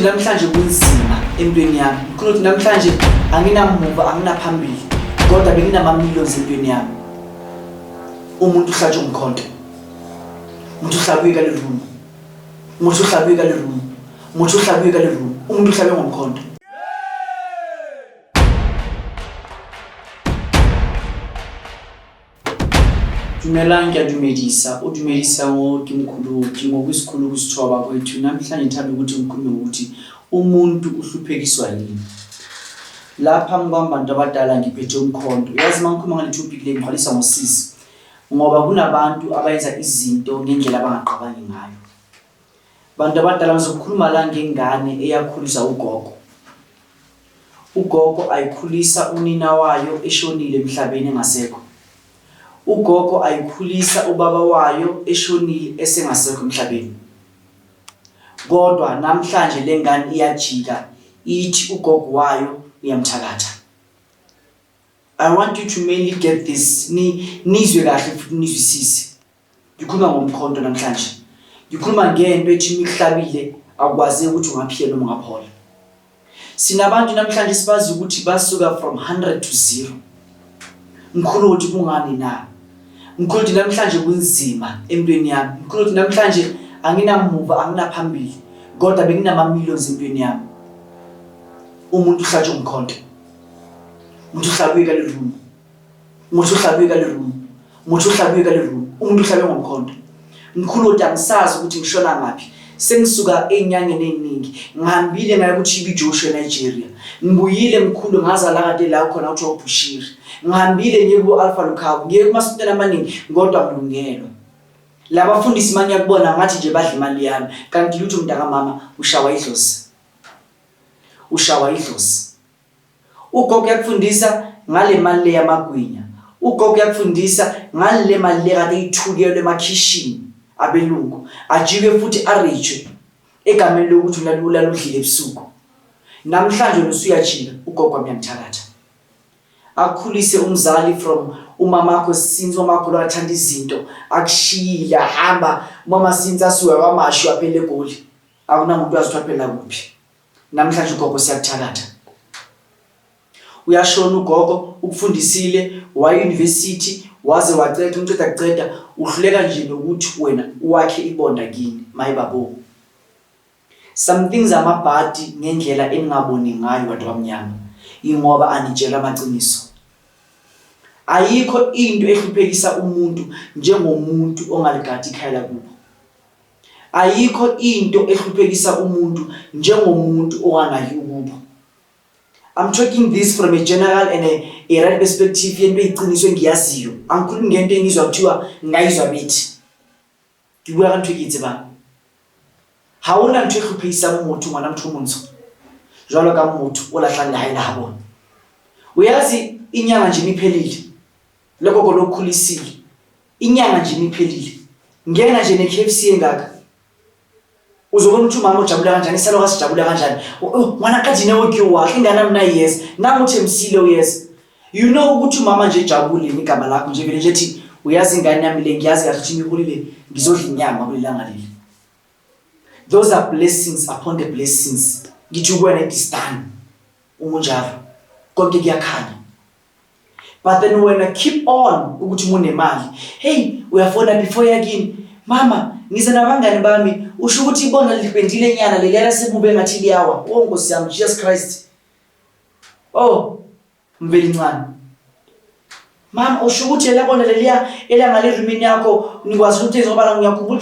Namhlanje kunzima empilweni yami. Mkhulu, uthi namhlanje anginamuva, anginaphambili, kodwa benginama-millions empilweni yami. Umuntu uhlatshwe umkhonto, umuntu uhlabiwe kalerumo, umuntu uhlabiwe kalerumo, umuntu uhlabiwe kalerumo, umuntu uhlabe ngomkhonto. Dumelang, ke a dumedisa. O dumedisa ngo ke Mkhuluki ngokusikhulu ukusithoba kwethu. Namhlanje ngithanda ukuthi ngikhulume ngokuthi umuntu uhluphekiswa yini. La phambi kwami bantu abadala ngiphethe umkhonto. Uyazi uma ngikhuluma ngale topic le ngiqalisa ngosizi. Ngoba kunabantu abayenza izinto ngendlela abangacabangi ngayo. Bantu abadala, ngizokhuluma la ngengane eyakhuliswa ugogo. Ugogo ayikhulisa unina wayo eshonile emhlabeni engasekho. Ugogo ayikhulisa ubaba wayo eshonile esengasekho emhlabeni. Kodwa namhlanje le ngane iyajika ithi ugogo wayo uyamthakatha. I want you to mainly get this, ni nizwe kahle futhi nizwisise. Ngikhuluma ngomkhonto namhlanje. Ngikhuluma ngento ethi imikuhlabile akwazeki ukuthi ungaphila noma ungaphola. Sinabantu namhlanje sibazi ukuthi basuka from 100 to 0. Mkhulu, uthi kungani na? Mkhulu, uthi namhlanje kunzima empilweni yami. Mkhulu, uthi namhlanje anginamuva, anginaphambili, kodwa benginama millions empilweni yami. Umuntu uhlatshwe umkhonto. Umuntu uhlabiwe kalerumo. Umuntu uhlabiwe kalerumo. Umuntu uhlabiwe kalerumo. Umuntu uhlabe ngomkhonto. Mkhulu, uthi angisazi ukuthi ngishona ngaphi. Sengisuka ey'nyangeni ey'ningi. Ngihambile ngaya ku-TB Joshua eNigeria. Ngibuyile mkhulu, ngaza la kade la khona kuthiwa uBushiri. Ngihambile ngiye kubo-Alpha Lukhawu, ngiye kumasontweni amaningi kodwa ngilungelwa. Labafundisi uma ngiyakubona ngathi nje badla imali yami, kanti lutho mntakamama, ushawa idlozi. Ushawa idlozi. Ugogo uyakufundisa ngale mali le yamagwinya. Ugogo uyakufundisa ngale mali le kade ithukelwe emakhishini abelungu. Ajike futhi arejwe egameni lokuthi ulala udlile ebusuku. Namhlanje wena usuyajika, ugogo wami uyangithakatha. Akukhulise umzali from umamakho since umamakho lo athanda izinto, akushiyile ahamba umama since asuka kwaMashu aphele eGoli. Akunamuntu wazi ukuthi waphela kuphi. Namhlanje ugogo siyakuthakatha. Uyashona ugogo, ukufundisile, waya university, waze waceda, umceda kuceda, uhluleka nje nokuthi wena uwakhe ibonda kini. Maye babo. Some things amabhadi ngendlela eningaboni ngayo bantu abamnyama. Ingoba anitshelwa amaqiniso. Ayikho into ehluphekisa umuntu njengomuntu ongaligadi ikhaya lakubo. Ayikho into ehluphekisa umuntu njengomuntu onganaki ukubo. I'm talking this from a general and a right perspective yento eyiqiniso engiyaziyo. Angikhulumi ngento engizwa kuthiwa ngayizwa bethi. Ke bua ka ntho e ke e tsebang. Ha hona ntho e hlophehisang motho ngwana motho o montsho jwalo ka motho o lahlang lehae la ha bona. Uyazi inyanga nje imiphelile. Le gogo lokhulisile. Inyanga nje imiphelile. Ngena nje ne-KFC engaka. Uzobona ukuthi umama ujabula kanjani, isalokazi sijabula kanjani. Oh, ngwana ka dineo ke wa, ingane yami nayiyeza. Nangu uThembisile uyeza. You know ukuthi umama nje ejabule ngegama lakho nje vele nje ethi uyazi ingane yami le, ngiyazi kahle ukuthi imiholile, ngizodla inyama kulelanga leli. Those are blessings upon the blessings. Ngithi kuwena it is done. Uma unjalo konke kuyakhanya. But then wena keep on ukuthi uma unemali, hey, uyafona before yakini, mama ngize nabangani bami, usho ukuthi ibona lipendile nyana leliya lasebube ngathi liyawa. Oh Nkosi yami, Jesus Christ. Oh Mvelincane. Mama usho ukuthi elabona leliya elangale roomini yakho nikwazi ukuthi ngoba ngiyakhumbula.